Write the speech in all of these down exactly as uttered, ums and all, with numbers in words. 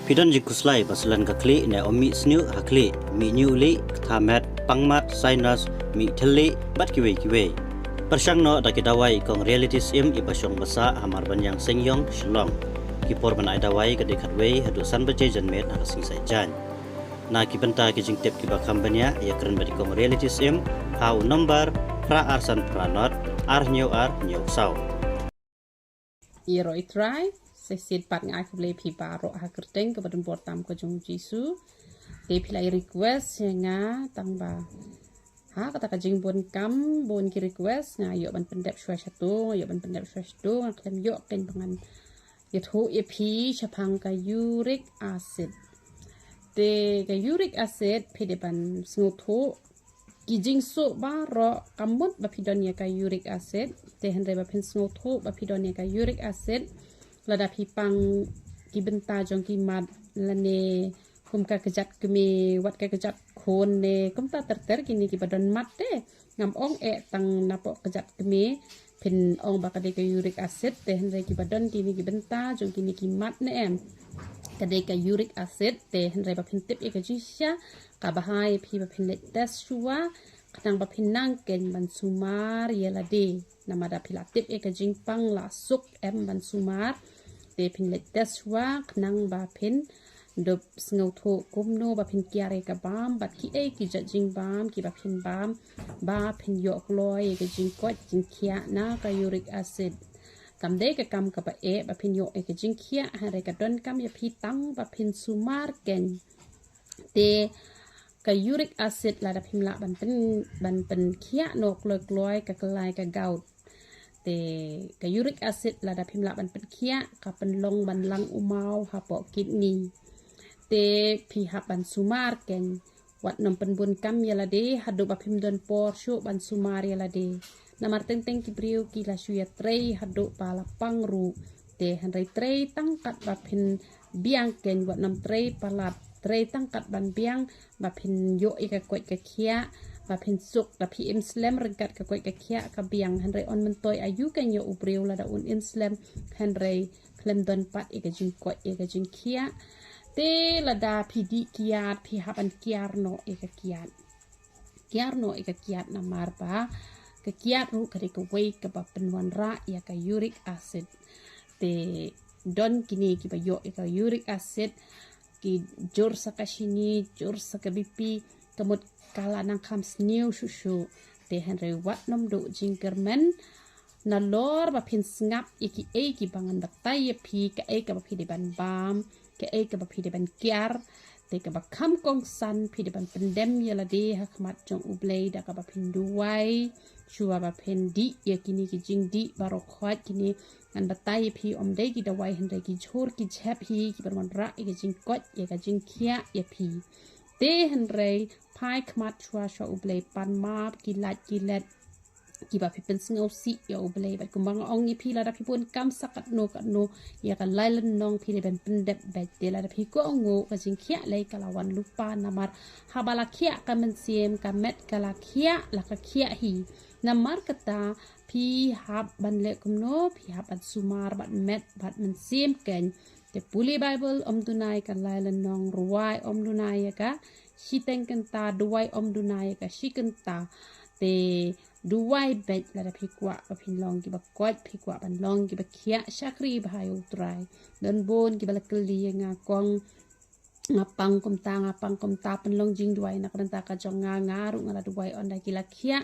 Phi don jingkhuslai ba slen ka khlieh ne ym mih sniew ha khlieh, mih ñiuh lieh, ktha met, pang mat, sinus, mih thylliej bad kiwei kiwei? Pyrshang noh da ki dawai i kong Reality Sim iba shong ba sah ha Marbaniang Seiñiong, Shillong. Ki por ban ai dawai ka dei khatwei haduh san baje janmiet ha ka sngi Saitjaiñ. Na ki bynta ki jingtip kiba kham bniah, ïakren bad i kong Reality Sim ha u nombar phra ar san phra nod ar hynñiew ar hynñiew saw. Ïaroh i Trai, sa shisien pat nga ai khublei phi baroh ha kyrteng kaba donbor tam ka jong u Jisu. Te phi la request ïa nga tang ba ha kata ka jingbun kam, bun ki request, nga ïoh ban pyndep shuwa shato, nga ïoh ban pyndep shuwa shato, nga khlem ïoh keiñ ba ngan ïathuh ïa phi shaphang ka uric acid. Te ka uric acid phi dei ban sngewthuh, ki jingsuh baroh ka mut ba phi don ïa ka uric acid. Te hynrei ba phin sngewthuh ba phi don ïa ka uric acid, lada phi pang ki bynta jong ki mat lane kum ka kjat kmie, wat ka kjat khun ne kumta ter ter, kine kiba don mat te. Ngam ong eh tang napoh kjat kmie, phin ong ba ka dei ka uric acid, te hynrei kiba don kine ki bynta jong kine ki mat ne em, ka dei ka uric acid. Te hynrei ba phin tip ïa ka jingshisha, ka bha ïa phi ba phin leit test shuwa khnang ba phin nang keiñ ban sumar ïa lade. Namar da phi la tip ïa ka jingpang la suk em ban sumar, te phin leit test shuwa khnang ba phin dup sngewthuh kumno ba phin kiar ïa ka bam bad kiei ki jait jingbam kiba phin bam ba phin ïoh kloi ïa ka jingkoit jingkhiah na ka uric acid. Kam dei ka kam kaba eh ba phin ïoh ïa ka jingkhiah, hynrei ka donkam ïa phi tang ba phin sumar keiñ. Te ka uric acid lada phim lah ban pyn, ban pynkhiah noh kloi kloi ka kyllai ka gout. Te ka uric acid lada phim lah ban pynkhiah, ka pynlong ban lang u maw hapoh kidney. Te phi hap ban sumar keiñ, wat nym pynbun kam ïa lade haduh ba phim don por shuh ban sumar ïa lade. Namar teng teng ki briew ki la shu ïatrei haduh ba la pang ruh. Te hynrei trei tang kat ba phin biang keiñ, wat nym trei palat, trei tang kat ban biang ba phin ïoh ïa ka koit ka khiah, ba phin suk. Da phi im slem ryngkat ka koit ka khiah ka biang, hynrei un myntoi aïu keiñ ïa u briew lada un im slem hynrei khlem don pat ïa ka jingkoit ïa ka jingkhiah. Te lada phi dih kiad, phi hap ban kiar noh ïa ka kiad. Kiar noh ïa ka kiad namar ba ka kiad ruh ka dei kawei kaba pynwanrah ïa ka uric acid. Te don kine kiba ïoh ïa ka uric acid ki jur sa ka shini, jur sa ka BP, ka mut ka la nang kham sniew shuh shuh. Te hynrei wat nym duh jingkyrmen, nalor ba phin sngap ïa kiei kiba ngan batai ïa phi, kaei kaba phi dei ban bam, kaei kaba phi dei ban kiar. Te kaba kham kongsan phi dei ban pyndem ïa lade ha khmat jong U Blei da kaba phin duwai shuwa ba phin dih ïa kine ki jingdih baroh khoit. Kine ngan batai ïa phi ym dei ki dawai hynrei ki jhur ki jhep hi kiba wanrah ïa ka jingkoit ïa ka jingkhiah ïa phi. Te hynrei phai khmat shuwa sha U Blei, pan map ki lait ki let kiba phi pynsngewsih ïa U Blei. Bad kumba nga ong ïa phi, lada phi bun kam sa katno katno ïa ka lai lynnong phi dei ban pyndep beit. Te lada phi kohnguh, ka jingkhiah lei ka la wan lypa, namar haba la khiah ka mynsiem, ka met ka la khiah, la ka khiah hi. Namar kata phi hap ban leh kumno? Phi hap ban sumar bad met bad mynsiem keiñ. Te pule Baibl ym duna ïa ka lai lynnong, rwai ym duna ïa ka shiteng kynta, duwai ym duna ïa ka shi kynta. Te duwai beit lada phi kwah ba phin long kiba koit, phi kwah ban long kiba khiah. Shakri bha ïa U Trai. Don bun kiba la kylli ïa nga, kong, nga pang kumta, nga pang kumta, pynlong jingduwai na ka bynta ka jong nga. Nga ruh nga la duwai ynda ki la khiah.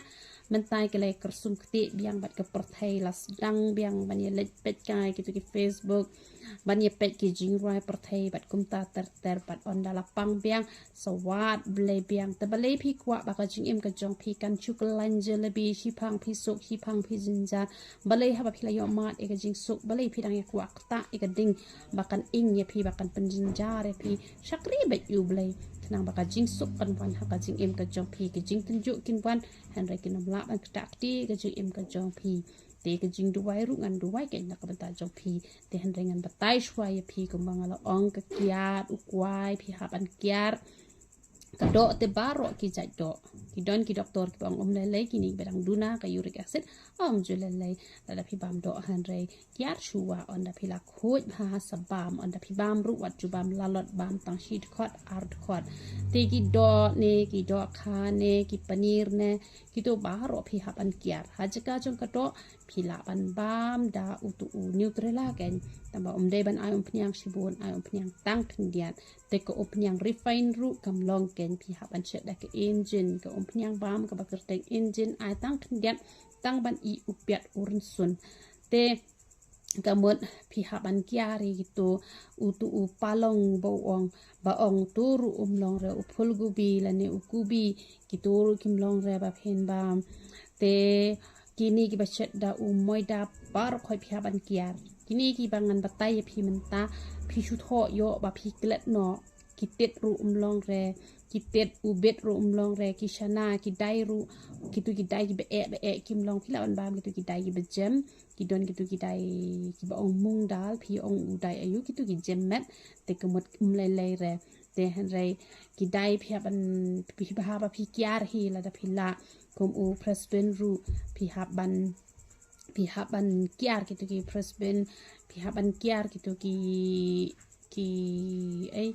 Mynta ki la kyrsum ktieh biang bad ka pyrthei la sdang biang ban ïa leit peit kai kito ki Facebook, ban ïa peit ki jingrwai pyrthei bad kumta ter ter, bad ynda la pang biang, sa wad Blei biang. Te balei phi kwah ba ka jingim ka jong phi kan shu kyllain jylliew? Shiphang phi suk, shiphang phi jynjar. Balei haba phi la ïoh mad ïa ka jingsuk, balei phi dang ïa kwah ktah ïa ka ding ba kan ing ïa phi, ba kan pynjynjar ïa phi? Shakri beit ïa U Blei khnang ba ka jingsuk kan wan ha ka jingim ka jong phi. Ki jingtynjuh kin wan, hynrei kin ym lah ban ktah kti ka jingim ka jong phi. Te ka jingduwai ruh ngan duwai keiñ na ka bynta jong phi. Te hynrei ngan batai shuwa ïa phi kumba nga la ong, ka kiad, u kwai, phi hap ban kiar. ka doh te baroh ki jait doh. Ki don ki doktor kiba ong ym lei lei, kine kiba dang duna ka uric acid, ym ju lei lei. Lada phi bam doh hynrei kiar shuwa, ynda phi la khuid bha sa bam, ynda phi bam ruh wat ju bam lalot, bam tang shi dkhot ar dkhot. Te ki doh ne, ki dohkha ne, ki paneer ne, kito baroh phi hap ban kiar. Ha jaka jong ka doh phi lah ban bam da utu u Nutella kein. Tangba ym dei ban ai umphniang shibun, ai umphniang tang khyndiat. Te ka umphniang refine ruh kam long kein, phi hap ban shet da ka engine, ka umphniang bam kaba kyrteng engine, ai tang khyndiat, tang ban ih u piat u rynsun. Te ka mut phi hap ban kiar ïa kito, utu u palong ba u ong, ba ong, to ruh um long re, u phulgobi lane u kubi, kito ruh kim long re ba phin bam. Te kine kiba shet da u moida baroh khoit phi hap ban kiar. Kine kiba ngan batai ïa phi mynta, phi shu thoh ïoh ba phi klet noh. Ki tit ruh um long re, ki tit u bit ruh um long re, ki shana, ki dai ruh, kito ki dai kiba eh ba eh kim long. Phi lah ban bam kito ki dai kiba jem. Ki don kito ki dai kiba ong mung dal, phi ong u dai aïu, kito ki jem met. Te ka mut ym lei lei re. Te hynrei ki dai phi hap ban, phi bha ba phi kiar hi lada phi lah. Kum u French bean ruh phi hap ban, phi hap ban kiar kito ki French bean, phi hap ban kiar kito ki, ki, ei,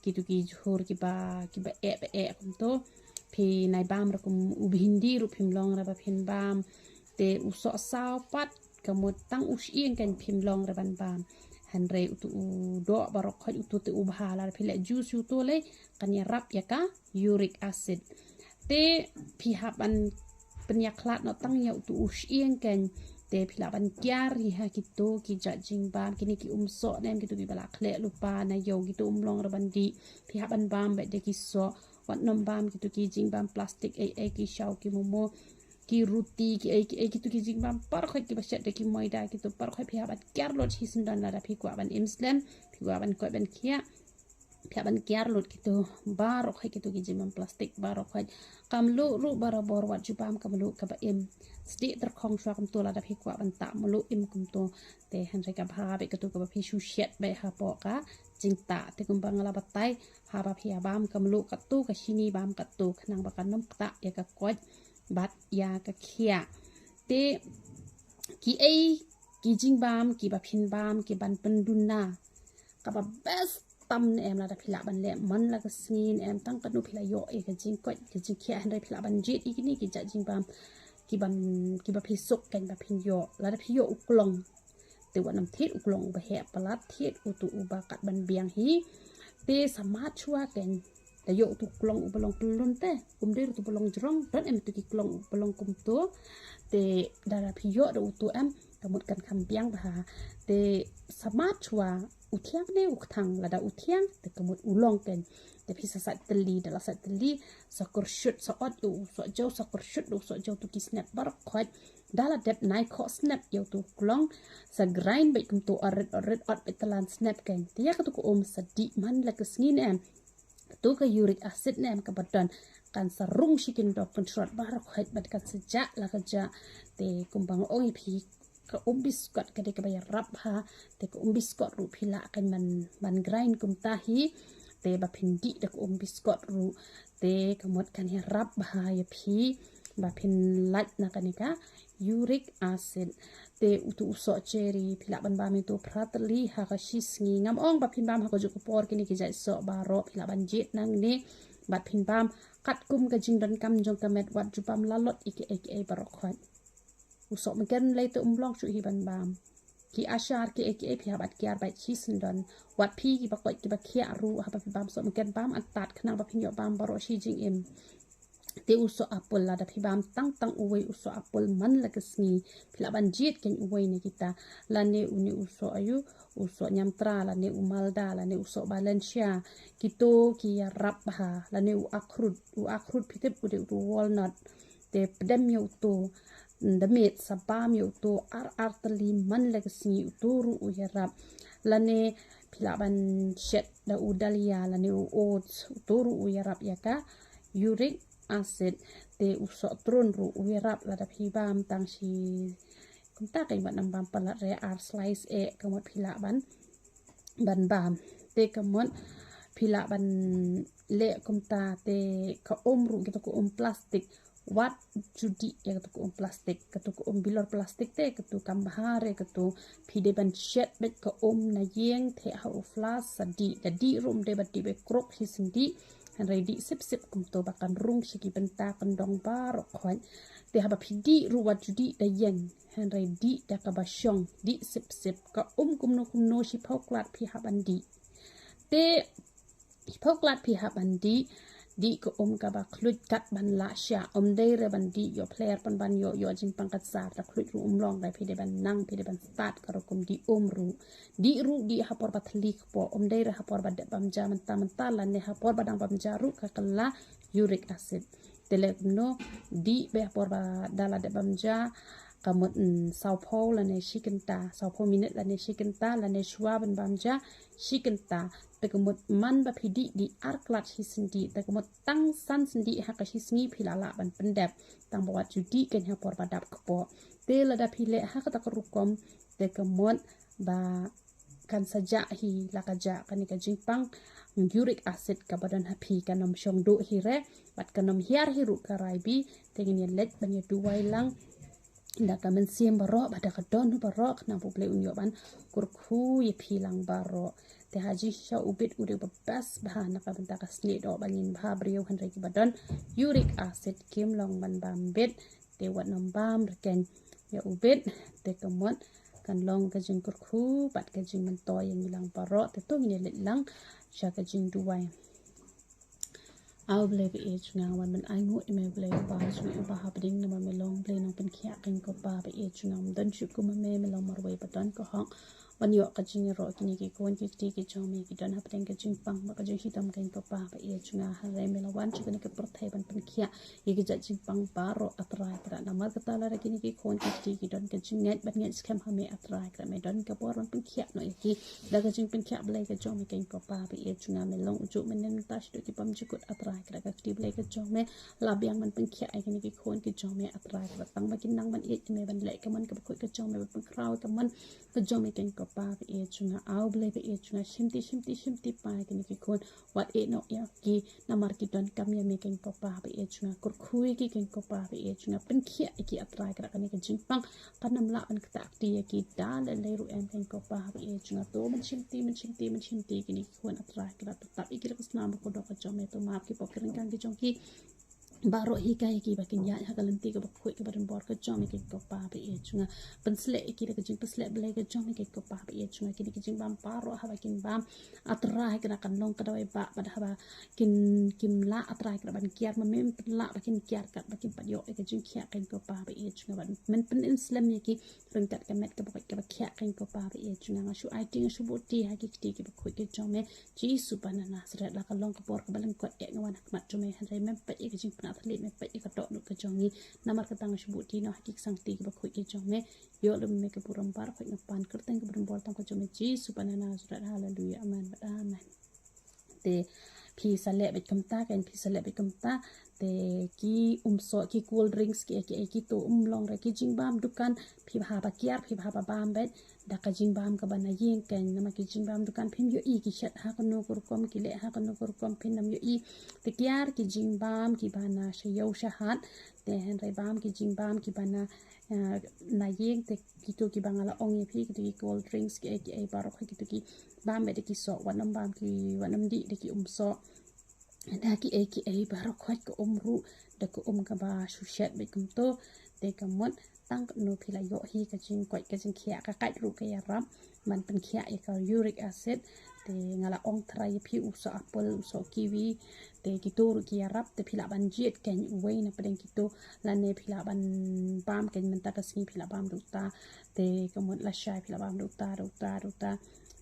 kito ki jhur kiba, kiba eh ba eh kumto. Phi nai bam ruh kum u bhindi ruh phim long re ba phin bam. Te u sohsaw pat ka mut tang u shyieng kein phim long re ban bam. Hynrei utu u doh baroh khoit, utu te u bha, lada phi leh juice utu lei kan ïarap ïa ka uric acid. Te phi hap ban pynïakhlad noh tang ïa utu u shyieng kein. Te phi lah ban kiar hi ha kito ki jait jingbam, kine ki um soh ne em, kito kiba la khleh lypa na ïew, kito um long re ban dih. Phi hap ban bam beit da ki soh, wat nym bam kito ki jingbam plastik ei ei, ki shaw, ki momo, ki ruti, ki ei ki ei, kito ki jingbam baroh khoit kiba shet da ki moida, kito baroh khoit phi hap ban kiar lut hi syndon. Lada phi kwah ban im slem, phi kwah ban koit ban khiah, phi hap ban kiar lut kito baroh khoit, kito ki jingbam plastik baroh khoit. Ka mluh ruh barabor wat ju bam ka mluh kaba im. Sdieh tyrkhong shuwa kumto lada phi kwah ban tah mluh im kumto. Te hynrei ka bha beit katu kaba phi shu shet beit hapoh ka jingtah. Te kumba nga la batai, haba phi ïa bam ka mluh katto, ka shini bam katto, khnang ba kan ym ktah ïa ka koit bad ïa ka khiah. Te kiei ki jingbam kiba phin bam ki ban pynduna, kaba best tam ne em, lada phi lah ban leh man la ka sngi ne em, tang katno phi la ïoh ïa ka jingkoit ka jingkhiah, hynrei phi lah ban jied ïa kine ki jait jingbam ki ban, kiba phi suk kein ba phin ïoh. Lada phi ïoh u klong, te wat nym thied u klong uba heh palat, thied utu uba kat ban biang hi. Te sa mad shuwa kein, da ïoh utu klong uba long pyllun te, um dei utu ba long jrong, don em utu ki klong uba long kumto. Te lada phi ïoh da utu em, ka mut kan kham biang bha. Te sa mad shuwa, u thiang ne u kthang, lada u thiang te ka mut u long kein. Te phi sa sait tylli, da la sait tylli, sa kyrshut sa ot ïa u sohjew, sa kyrshut ïa u sohjew, tu ki snep baroh khoit. Da la dep nai khoh snep ïa utu klong, sa grind beit kumto, orit orit, ot beit tlan snep kein. Te ïa katu ka um sa dih man la ka sngi ne em, katu ka uric acid ne em kaba don, kan sa rung shi kyndong kynshrot baroh khoit bad kan sa jah la ka jah. Te kumba nga ong ïa phi, ka um biskot ka dei kaba ïarap bha. Te ka um biskot ruh phi lah kein ban, ban grind kumta hi. Te ba phin dih da ka um biskot ruh, te ka mut kan ïarap bha ïa phi ba phin lait na kane ka uric acid. Te utu u soh cherry phi lah ban bam ïa utu phra tylli ha ka shi sngi. Ngam ong ba phin bam ha kajuh ka por kine ki jait soh baroh, phi lah ban jied nangne bad phin bam katkum ka jingdonkam jong ka met, wat ju bam lalot ïa kiei kiei baroh khoit. U soh megen lei te um long shuh hi ban bam. Ki ashar kiei kiei phi hap ban kiar beit shi syndon. Wat phi kiba koit kiba khiah ruh, haba phi bam soh megen, bam antad khnang ba phin ïoh bam baroh shi jingim. Te u soh apple, lada phi bam tang tang uwei u soh apple man la ka sngi, phi lah ban jied kein uwei na kita. Lane une u soh aïu, u soh Nyamtra, lane u Malda, lane u soh Valencia. Kito ki ïarap bha, lane u akhrut, u akhrut phi tip u dei utu walnut. Te pdem ïa utu, da miet sa bam ïa utu ar ar tylli man la ka sngi, utu ruh u ïarap. Lane phi lah ban shet da u dalia lane u oats, utu ruh u ïarap ïa ka uric acid. Te u soh trun ruh u ïarap, lada phi bam tang shi, kumta kein, wat nym bam palat re, ar slice eh, ka mut phi lah ban, ban bam. Te ka mut phi lah ban leh kumta. Te ka um ruh, kito ka um plastik, wat ju dih ïa kato ka um plastik. Kato ka um bilor plastik te kato kam bha re, kato phi dei ban shet beit ka um na ïing, theh ha u flask sa dih. Da dih ruh ym dei ban dih beit krup shisien dih, hynrei dih sip sip kumto ba kan rung sha ki bynta kyndong baroh khoit. Te haba phi dih ruh wat ju dih da ïeng, hynrei dih da kaba shong, dih sip sip. Ka um kumno kumno, shiphew klat phi hap ban dih. Te shiphew klat phi hap ban dih. Dih ka um kaba khluit kat ban lah shah. Ym dei re ban dih ïoh phler pynban ïoh, ïoh jingpang kat sar, da khluit ruh ym long re. Phi dei ban nang, phi dei ban stad ka rukom dih um ruh. Dih ruh dih ha por ba thylli kpoh, ym dei re ha por ba dep bam ja mynta mynta lane ha por ba dang bam ja ruh ka kylla uric acid. Te leh kumno? Dih beit ha por ba da la dep bam ja, ka mut, mm, sawphew lane shi kynta, sawphew minit lane shi kynta, lane shuwa ban bam ja shi kynta. Te ka mut man ba phi dih, dih ar klat shisien dih. Te ka mut tang san sien dih ha ka shi sngi phi la lah ban pyndep, tang ba wat ju dih kein ha por ba dap kpoh. Te lada phi leh ha kata ka rukom, te ka mut ba kan sa jah hi la ka jah kane ka jingpang uric acid kaba don ha phi, kan ym shong duh hi re, bad kan ym hiar hi ruh ka rai bih. Te ngin ïa leit ban ïa duwai lang da ka mynsiem baroh bad da ka dohnud baroh, khnang ba U Blei un ïoh ban kyrkhu ïa phi lang baroh. Te ha jingshisha u bit u dei uba best bha na ka bynta ka snieh doh ba ngin bha briew, hynrei kiba don uric acid kim long ban bam bit. Te wat nym bam re kein ïa u bit. Te ka mut kan long ka jingkyrkhu bad ka jingmyntoi ïa ngi lang baroh. Te to ngin ïa leit lang sha ka jingduwai. A U Blei ba ïeit jong nga, wan ban ainguh ïa me Blei ba jong ngi uba ha bneng, namar me long Blei nongpynkhiah kein ko Pa ba ïeit jong nga. Ym don shuh kum ma me, me long marwei ba don ka hok ban ïoh ka jingïaroh. Kine ki khun ki kti ki jong me ki don ha bneng ka jingpang bad ka jingshitom kein ko Pa ba ïeit jong nga, hynrei me la wan sha kane ka pyrthei ban pynkhiah ïa ki jait jingpang baroh A Trai Kynrad. Namar kata lada kine ki khun ki kti ki don ka jingngeit ban ngeit skhem ha me A Trai Kynrad, me don ka bor ban pynkhiah noh ïa ki da ka jingpynkhiah Blei ka jong me kein ko Pa ba ïeit jong nga. Me long ujuh mynnin mynta shaduh ki bymjukut A Trai Kynrad. Ka kti Blei ka jong me la biang ban pynkhiah ïa kine ki khun ki jong me A Trai Kynrad, tang ba kin nang ban ïeit ïa me, ban leh ka mon kaba khuid ka jong me, ban pynkhraw ïa ka mon ka jong me kein ko Pa ba ïeit jong nga. A U Blei ba ïeit jong nga, shimti shimti shimti pyrshah ïa kine ki khun, wat ïehnoh ïa ki, namar ki donkam ïa me kein ko Pa ba ïeit jong nga. Kyrkhu ïa ki kein ko Pa ba ïeit jong nga, pynkhiah ïa ki A Trai Kynrad. Kane ka jingpang kan ym lah ban ktah kti ïa ki. Da lei lei ruh em kein ko Pa ba ïeit jong nga. To mynshimti mynshimti mynshimti ïa kine ki khun A Trai Kynrad, to tap ïa ki da ka snam bakordor ka jong me, to map ki pop ki ryngkang ki jong ki baroh, hikai ïa ki ba kin ïaid ha ka lynti kaba khuid kaba donbor ka jong me kein ko Pa ba ïeit jong nga. Pynsleh ïa ki da ka jingpynsleh Blei ka jong me kein ko Pa ba ïeit jong nga. Kine ki jingbam baroh haba kin bam, A Trai Kynrad, kan long ka dawai bah, bad haba kin, kim lah A Trai Kynrad ban kiar, ma mem pynlah ba kin kiar katba kin pat ïoh ïa ka jingkhiah kein ko Pa ba ïeit jong nga. Bad men pynslem ïa ki ryngkat ka met kaba khuid kaba khiah kein ko Pa ba ïeit jong nga. Nga shu aiti, nga shu buhti ha ki kti kiba khuid ki jong me, Jisu ba na Nasareth. La ka long ka por kaba lyngkot eh nga wan ha khmat jong me, hynrei mem peit ïa ka jingpynah thylliej, mem peit ïa ka dohnud ka jong ngi. Namar kata nga shu buhti noh ha ki ksangti kiba khuid ki jong me. Ïoh lem me ka burom baroh khoit, nga pan kyrteng kaba donbor tam ka jong me, Jisu ba na Nasareth. Haleluya, amen bad amen. Te phi sa leh beit kumta, kan phi sa leh beit kumta. Te ki um soh, ki cold drinks, ki, ki, ki to ym long re. Ki jingbam dukan, phi bha ba kiar, phi bha ba bam beit da ka jingbam kaba na ïing kein. Namar ki jingbam dukan phim ïohi ki shet ha kano ka rukom, ki leh ha kano ka rukom, phim ïohi. Te kiar ki jingbam kiba na sha ïew sha hat. Te hynrei bam ki jingbam kiba na, ah, na ïing. Te kito kiba nga la ong ïa phi, kito ki cold drinks, ki ei ki ei baroh, kito ki bam beit da ki soh, wat nym bam ki, wat nym dih da ki um soh. Da ki ei ki ei baroh khoit, ka um ruh da ka um kaba shu shet beit kumto. Te ka mut tang katno phi la ïoh hi ka jingkoit ka jingkhiah, ka kait ruh ka ïarap ban pynkhiah ïa ka uric acid. Te nga la ong trai ïa phi, u soh apple, u soh kiwi, te kito ruh ki ïarap. Te phi lah ban jied kein uwei na pdeng kito, lane phi lah ban bam kein mynta ka sngi, phi lah bam da uta. Te ka mut lashai phi lah bam da uta, da uta, da uta.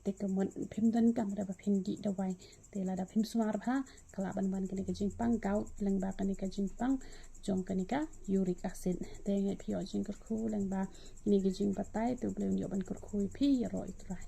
Te ka mut phim donkam re ba phin dih dawai. Te lada phim sumar bha, ka lah ban wan kane ka jingpang gout lyngba kane ka jingpang jong kane ka uric acid. Te nga ai phi ïoh jingkyrkhu lyngba kine ki jingbatai, te U Blei un ïoh ban kyrkhu ïa phi. Ïaroh ïa U Trai.